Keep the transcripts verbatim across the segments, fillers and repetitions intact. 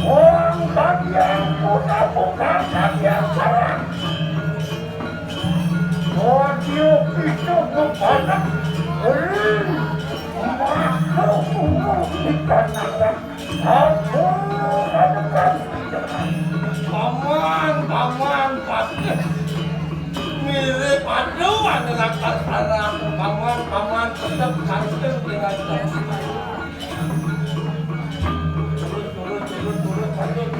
Wong bagian kuda bukan bagian perang. Wong tiup itu bepanak. Eh, makhluk umum di tanah. Ampun, aduh, paman, paman, paman. Mirip, aduh, ada lakar sarang. Paman, paman, tetap kantun dengan. Turun, turun, turun, turun, turun.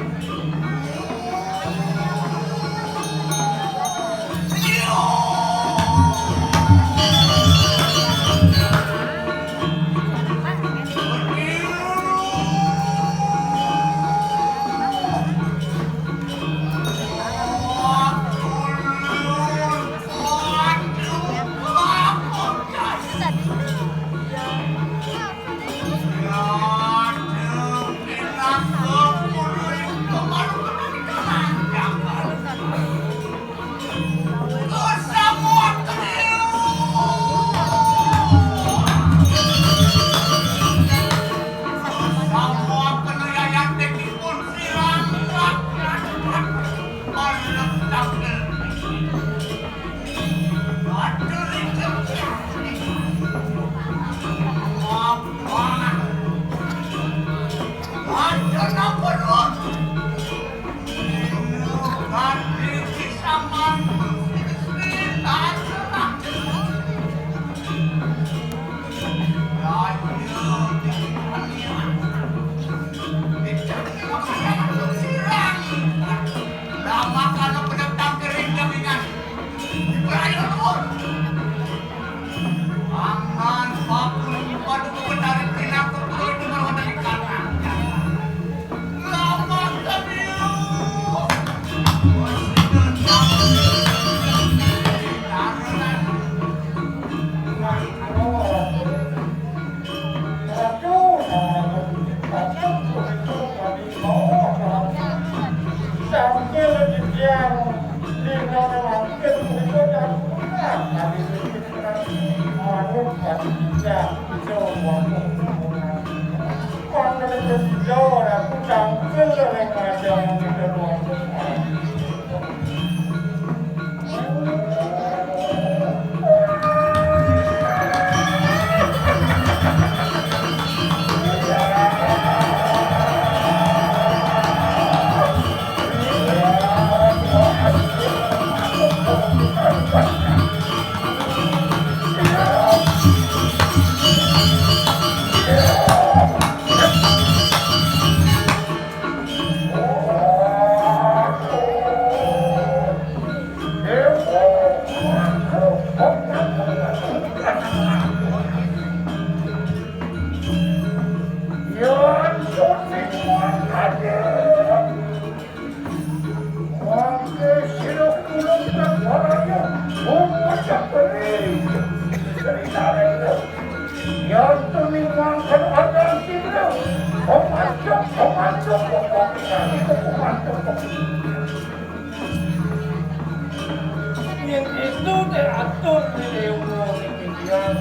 Yén itu diatur di ilmu demikian,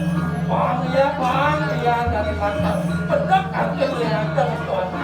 Bang, ya, Bang, ya, dari mata pedek hasil diatur Tuhan.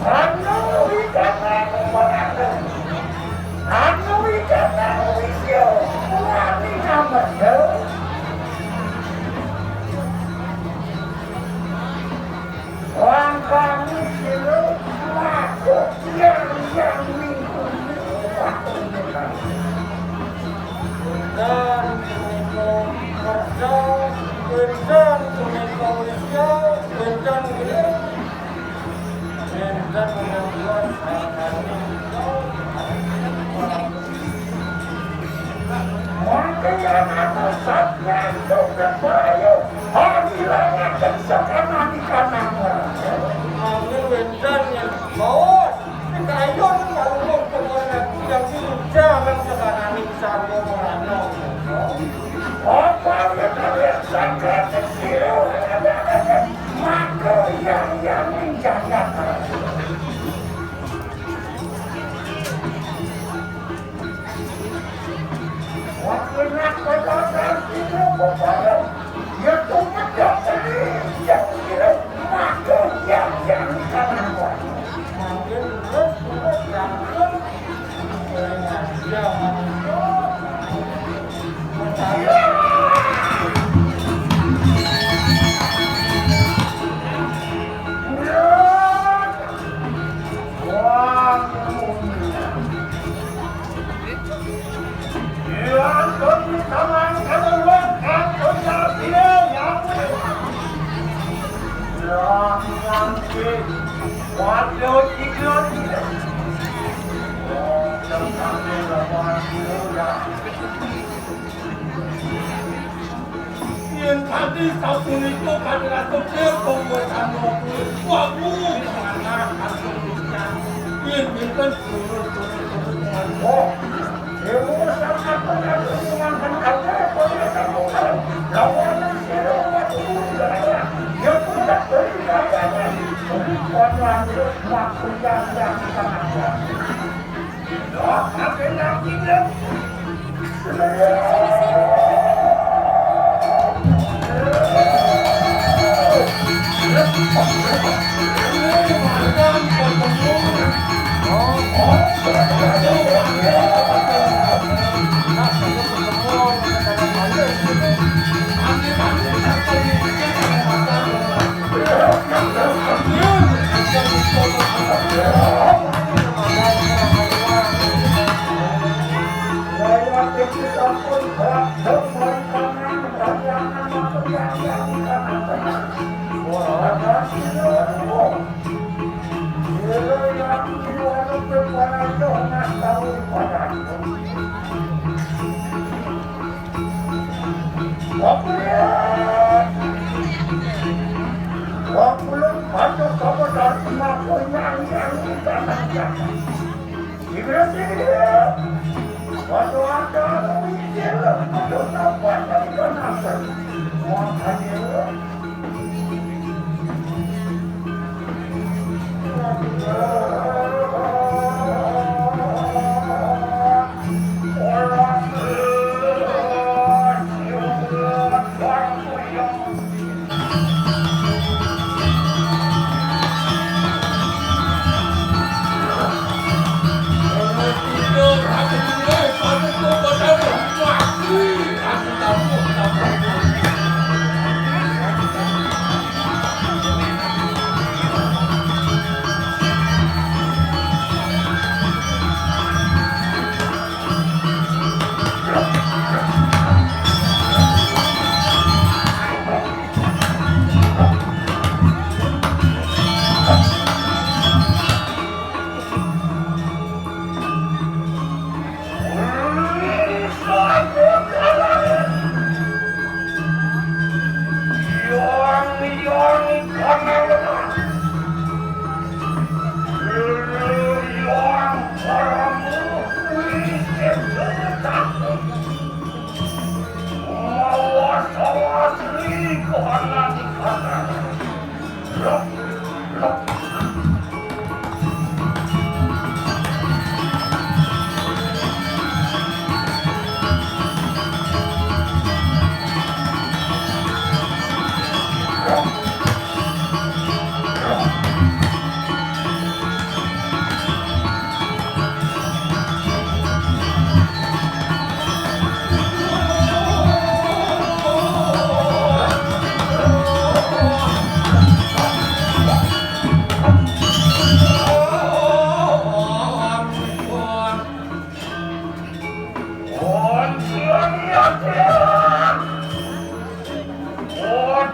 Anu ikan anu anu ikan anu isio, wani ngamet, yo. Wangkani silo, laku yang yang minggu. Dan puniko kerja, dan puniko isio, dan gini. Mangke yen aku satya itu kepayu, oh, dilangaken sakanan di kanannya. Mangke wendan yen mau, kayon mau ngomong yang jangan sekarang ini sarwa merana. Apa yang kalian sangka kecil? Maka yang yang menjaga. Waktu nak kota dan itu kepala, ya tuh pedas ini, ya kira maka yang yang kanan. Makin terus terus yang Yen tadi sapunika kadang-kadang pembuatan waktu, waduh, anak, anak, yen pinten turun, turun, turun, turun. Oh, ilmu sangat penting, mengangkat apa, apa, apa, apa. Lawan sira waktu, ya, ya, tidak beri kabar. Beri kabar, waktu yang, yang sangat.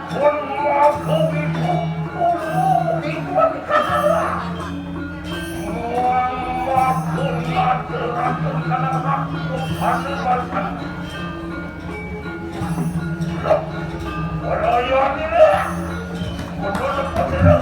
Pun maku iku kudu iku muang maku mati ratu kana aku anu makan. Loh, ora ya ini. Kudu lepas ini.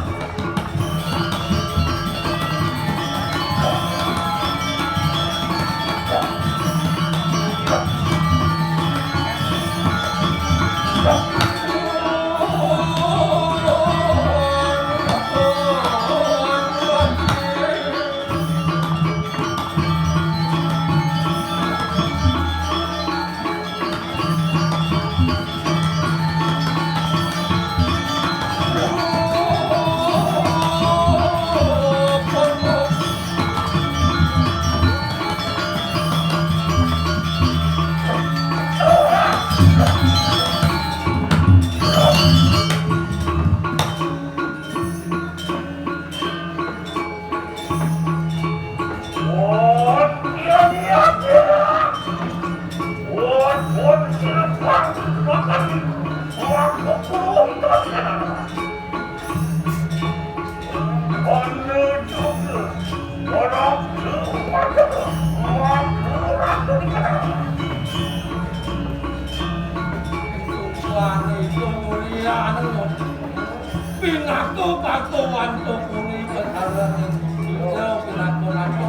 Pinaka patuan tukuni kedalan ing pinaka-naka.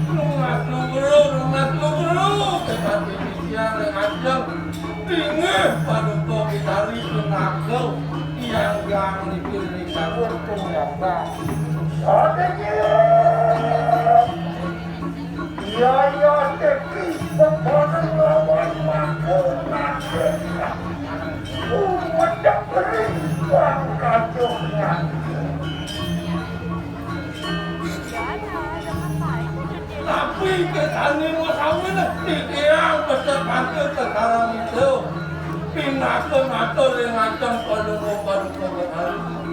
Lungas lugru, lungas lugru, kekasih titiang ring ajeng. Inggih, paduka pitari pinaka, tiang yang niki ring dawuh punyata. Sadaya. Yaya Dewi bebareng lawan mangku nate. Umedek ring pangkajuh nate. Tapi kedané masawina titiang peset mangke kesarang itu. Pinaka matur ring ajeng Palungguh Paduka Betari.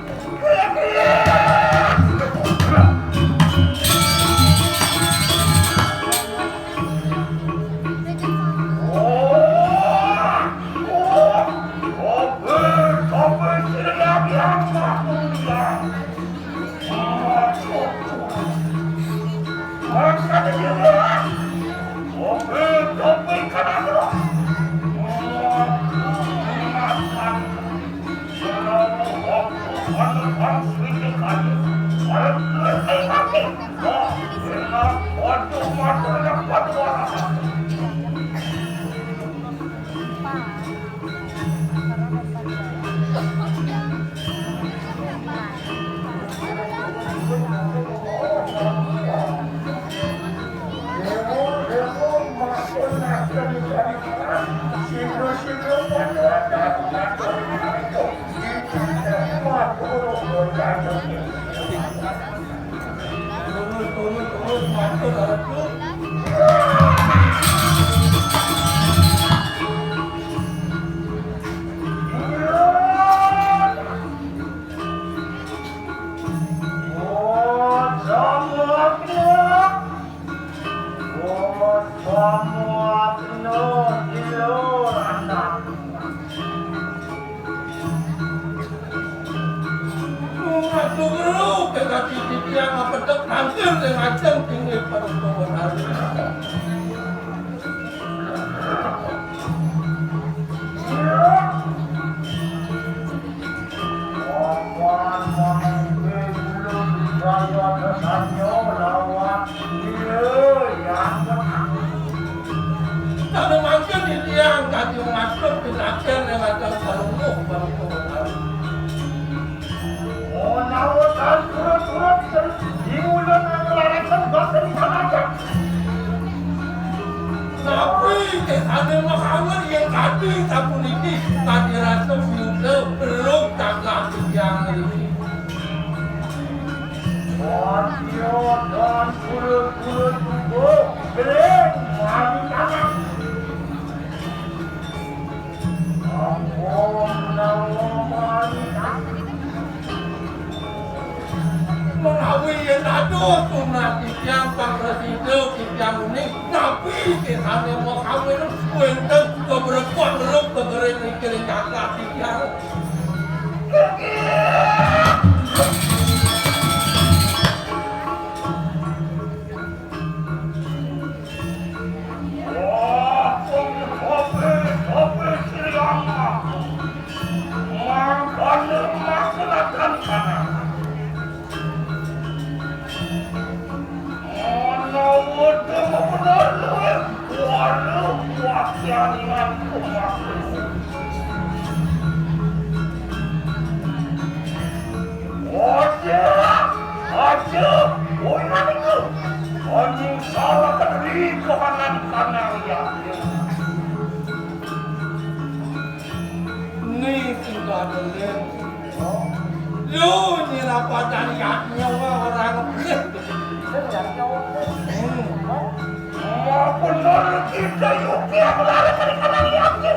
Titiang mapedek mangkin ring ajeng tinggi pada kawan hari. Papan mangke kula digaya kesanya lawan Iya, yang benar. Kami mangkin titiang kadi masuk pinaken ing ajeng Palungguh Paduka Betari. Menawi tan turut-turut, di mula nang larasan boten sanajan. Tadi rasa piuda, rung tangkap tiang niki. Wajah dan kulit-kulit juga bering mani tangan. Ampun, menawa mani tangan. Menawi yen dados tumrap titiang pang prasida titiang uning, napi sesane makawin wenten kebrepan rup kegering ring jagat titiang. Wah, kopi, kopi, kopi, Sri Rama. Mangkana maksanakan kana. Manawa dema bener luwih kuala kuasian iman kumaku. Aja, aja, woi maniku. Anjing salah kedri kahanan kanang ya. Ni sing kadeling. Lu nyirapadan yatnya orang. Hmm. Mabener kita yuki aku lari dari kanan yatnya.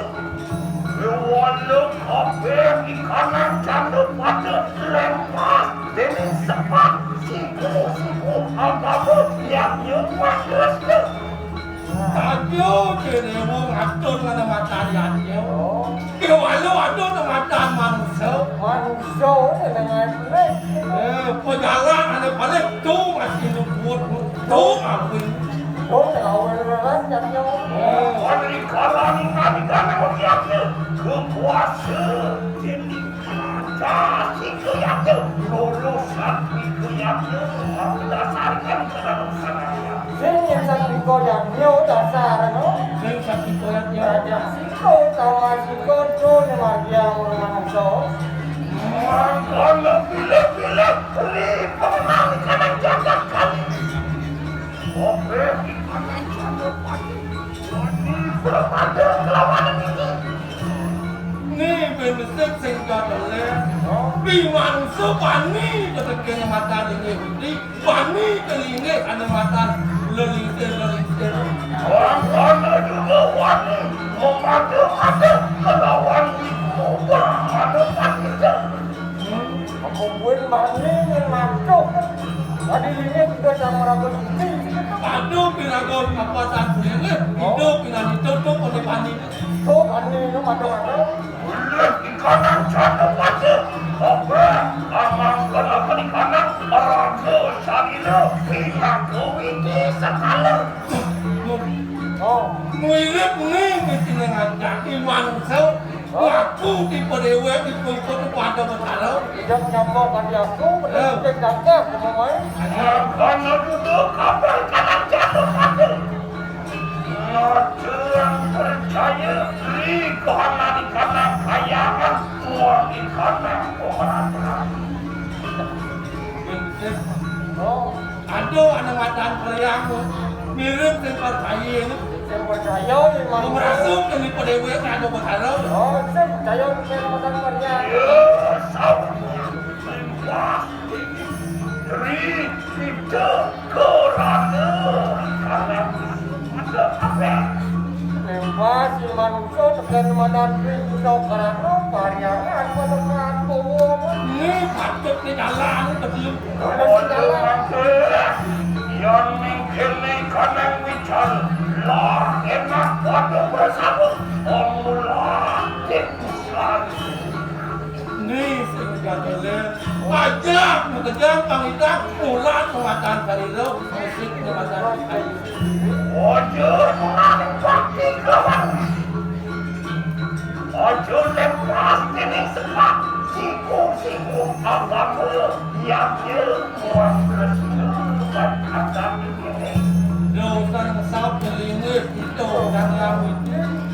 Wala kabeh di kanan janda pada lempas dening sepak siku-siku agama yang nyumat Kristen. Aduh, dene wong atur ngene matariane. Oh. Kewalo atur matan manusa. Manusa dengan Eh, pejalan ane paling tu masih luput. Tu ngawin. Tu ngawin leres jadinya. Oh. Wan rikala ningkani kane wong yatne. Kekuasa. Jadi raja siku yatne. Lulusan siku yatne. Aku dasarkan ke dalam sana. Sing yen sampiko yatnya dasar, no? Sing sampiko yatnya. Raja siko, sama siko, tu ne margia manungsa. Mangkana pilih-pilih ri pengenal kanan jagat kali. Oke, kanan jagat kali. Wani berpada kelawanan ini. Ni ben besik sing dodole. Pi manungsa bani ketekene matan ini. Wani kelinggih ane matan lelingsir-lelingsir. Orang kono juga wani memadu-adu kelawan wiku brahmana pandita. Aku buin mani nyen masuk. Tadi ini juga sama raga suci. Aduh, piraga kapatan kelinggih, hidup dengan ditutup oleh pandita. Tuh, wani itu madu-madu. Ulih di kanan jana pada, apa amang kena di kanan raga sarira pinaka widi sekala. Oh. Muirip ni mesti ngajaki manungsa. Oh. Aku tipe dewek, tipe ikut pada betara. Tidak nyapa pada aku, betul. Eh. Tidak gagah, kemamai. Yang kena duduk, apa kanan jana pada. Ngajeng percaya ri kahanan-kahanan kayangan muang di kahanan pemerataan. Oh, aduh, ane matan periang, mirip sing percaya. Sing percaya, memang. Merasuk demi pedewek, anu betara. Oh, sing percaya, sing matan periang. Ya, saut. Limpah. Ri, Ida, Karana, Karana, Ida, apa? Lempah si manungsa teken madan Ri, Ida, Karana, pariangan pada kampung. Ni patut ni dalan, betul. Pada si dalan. Yang mingkirne kanang wican, lah enak pada bersama. Omula, Ni sing gandole, wajah makejang pangidak, ulat muatan sarira, musik muatan kayu. Aja muatan bakti kawan. Aja lepas kene sepak, siku-siku agama, yakil, muat resmi, dan agama ini. Dosa ngesap, nyelinggih, itu, dan rambut.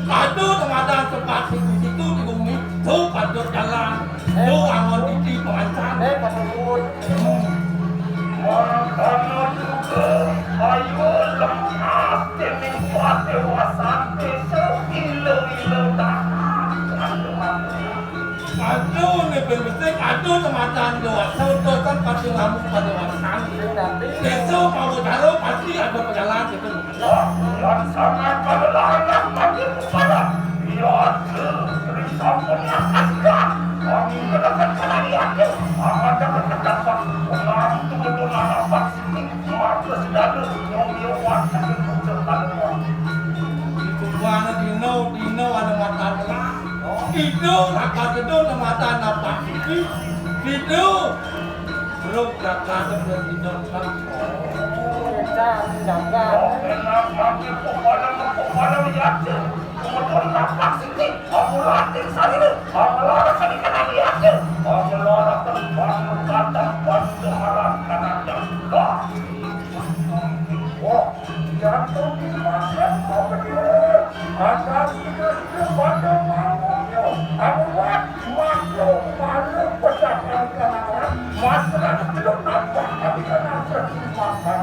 Aduh, temadan sepak, siku-siku di bumi, tu patut jalan. Lu angon titi pengancan. Eh, patut suwun. Mangkana juga, ayo lemas dening padewasan desa ila-ila tanah. Lu nih ben mesti kado tematan dewasa, utusan pasti ngamuk pada wasan. Besok mau caro pasti ada perjalanan gitu. Wah, yang sangat pada anak makin kepada. Iya, Risam pun makasih. Kami kedapat pada lihat. Amat dapat terdapat. Mengantuk itu narapat. Maka sedada nyomyo watak itu tertanam. Itu banget dino, dino ada mata terang. Itu raka gedung ada mata napa. Itu. Belum raka gedung dino kan. Oh, enak makin kepada, kepada lihat. Kemudian napa sini? Aku latih sari. Aku lara sari kena lihat. Aku lara kembang kata bantu malah kena jatuh. Wah, jantung dimakan apa dia? Atas itu pada mangkuknya. Aku buat makhluk, makhluk besar kanawan. Masalah belum nampak, tapi kan harus dimakan.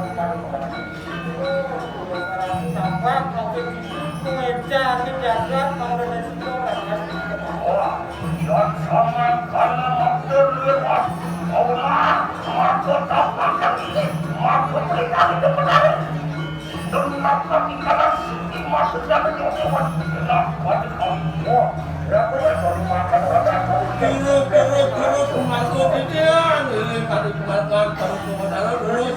Sabar, makin ini pengejar, ini jagat, Bang René Sugro, kan? Wah, yang sama karena maksud lewat. Kaulah, maksud apa kan ini? Maksud perintah itu benar. Dengar kami kalah sini, maksudnya menyusuan. Kenapa dikau? Wah, ya, benar, baru makan, baru makan. Guru, guru, guru, pemasuk ini, ini tadi pemasuk, baru pemasuk, terus.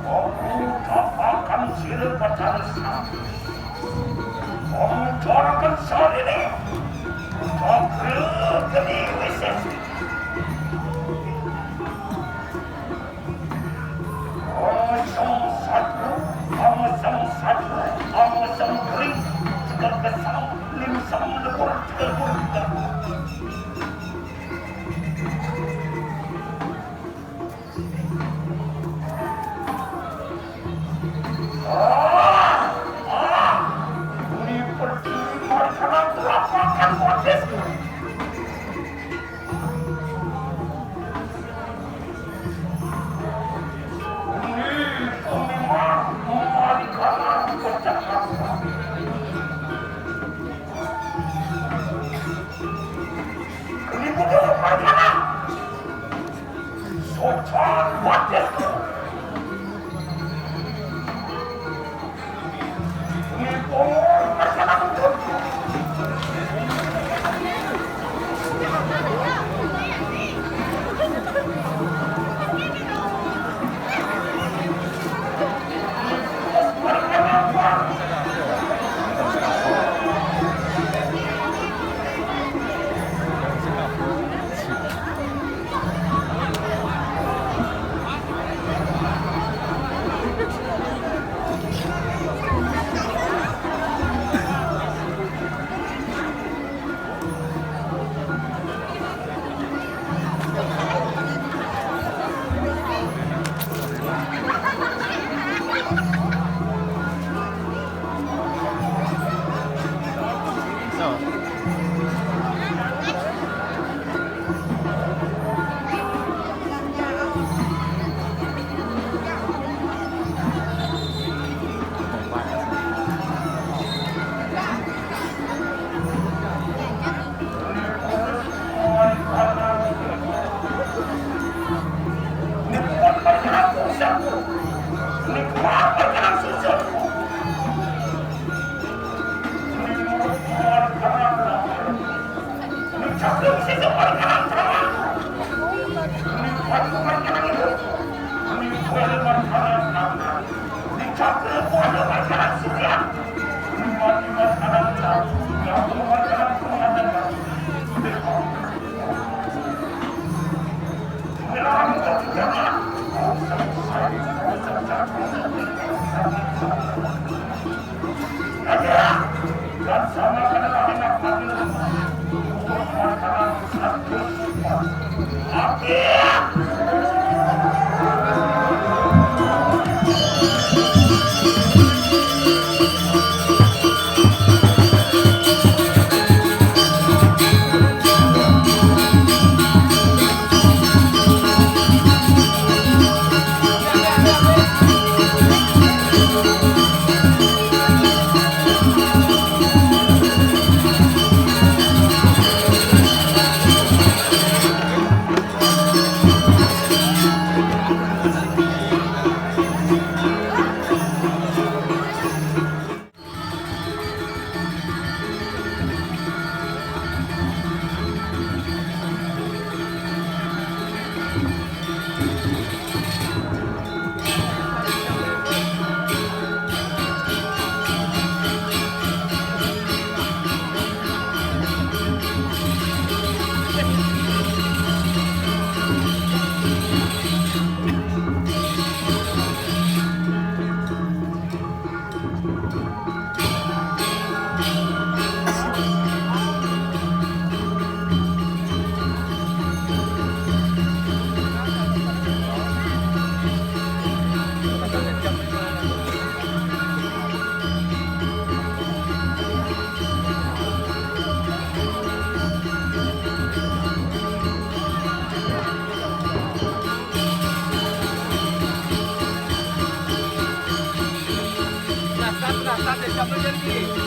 Oku tapakan sira Batara Sami. Oku Nah, satu, nah, satu, siapa jadi?